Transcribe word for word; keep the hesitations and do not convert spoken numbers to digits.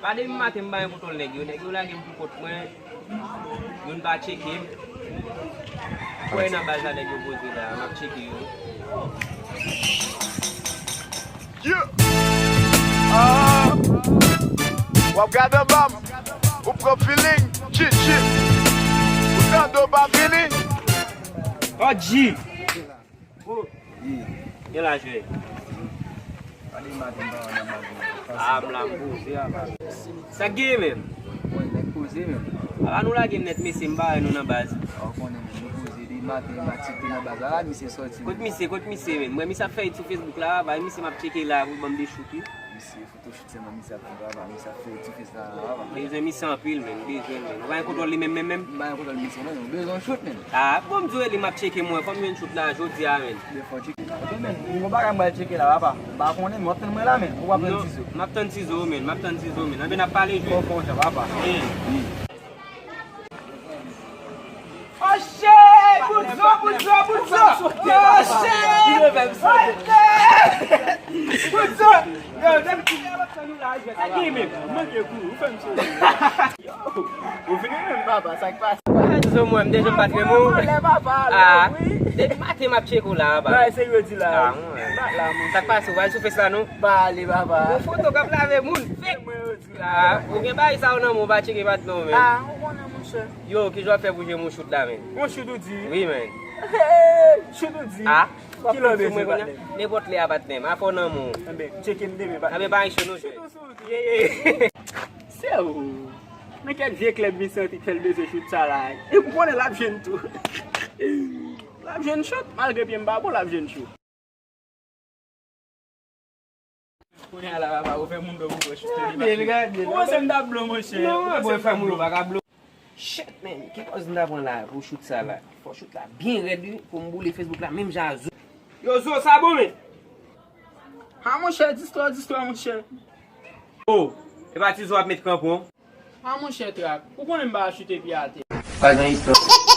Pa depi maten m pa gen kontwòl nèg yo. Nèg yo lage m pou kont mwen. Youn pa tcheke m. Kwè nan baz la nèg yo poze la, m ap tcheke yo. Yeah. Ah. W ap gade anba m, ou pran feeling, chit chit. Ou tande w pa fini. O G. Gen laj wè. A m la m poze a pa. Sa k genyen menm? Mwen nèg poze menm. Ala nou lage m nèt mesye m pa wè nou nan baz. Ou konnen menm nou poze depi maten m ak Titi nan baz la misye soti. Kot misye, kot misye menm? M wè misye ap fè it sou Facebook la pa, e misye m ap tcheke la pou l ban m de chouk wi. Misye foto chouk sèlman misye ap fè papa, misye ap fè it sou Facebook la papa. Bezwen misye anpil menm, bezwen l menm. Ou pa gen kontwòl li menm menm menm? M pa gen kontwòl misye non, nou bezwen chouk menm. Ah, bon m di w e li m ap tcheke mwen, fò m jwenn chouk la jodi a menm. Oke menm, m gon bagay m pral tcheke la papa. M pa konnen, men w ap tann mwen la menm, ou p ap tann Tizo. M ap tann Tizo menm, m ap tann Tizo menm. Anben n ap pale jwe. Fò fò jan papa. Eh. Oh shit! Bout zo, bout zo, bout zo! Oh shit! Oh shit! Bout zo! Yo, depi kilè m ap tann ou la jwe? Sa ki menm? Ou manke kou, ou fè m souri. Ou vini menm papa, sa k pase? Ou pa di zo mwen, m deja m pa t renmen w. Ah, depi maten m ap tcheke w la, papa. Bagay serye w di la. Ah, mwen. Sa k pase, ou pral sou Face la non? Pa ale papa. Yon foto k ap lave moun, fake. Mwen yo di la. Ah, ou gen bagay sa yo nan men w, pa tcheke pa t non, men. Ah, ou konnen monchè. Yo, kijan w ap fè pou jwenn yon shoot la, men? Yon shoot ou di? Wi, men. Shoot ou di? Ah, w ap konn sou mwen kounye a? Nenpòt lè a, patnè m. Afè w nan men w. Enben, tcheke m demen, patnè. Enben, pa gen show non, jwe. Ye, ye. Se ou. Men kèk vye klèb misye antik fè l bezwen shoot sa la. E m konnen l ap jwenn tou. L ap jwenn shoot, malgre pye m pa bon, l ap jwenn shoot. Kounye a la, papa, ou fè moun dòmi pou choute li. Gade l, gade l. Ou panse m t ap blo, monchè? Non, bòy, fè moun ou pa ka blo. Shit, man, ki pòz m ta pran la pou shoot sa la? Fò shoot la byen rèd, wi, pou m boule Facebook la, menm jan a Zo. Yo, Zo, sa bon, men? Ha, monchè, distwa, distwa, monchè. Oh, e pa ti Zo ap met kranpon? Ha, monchè, Trak, ou konnen m pa ka choute pye atè. Pa gen istwa.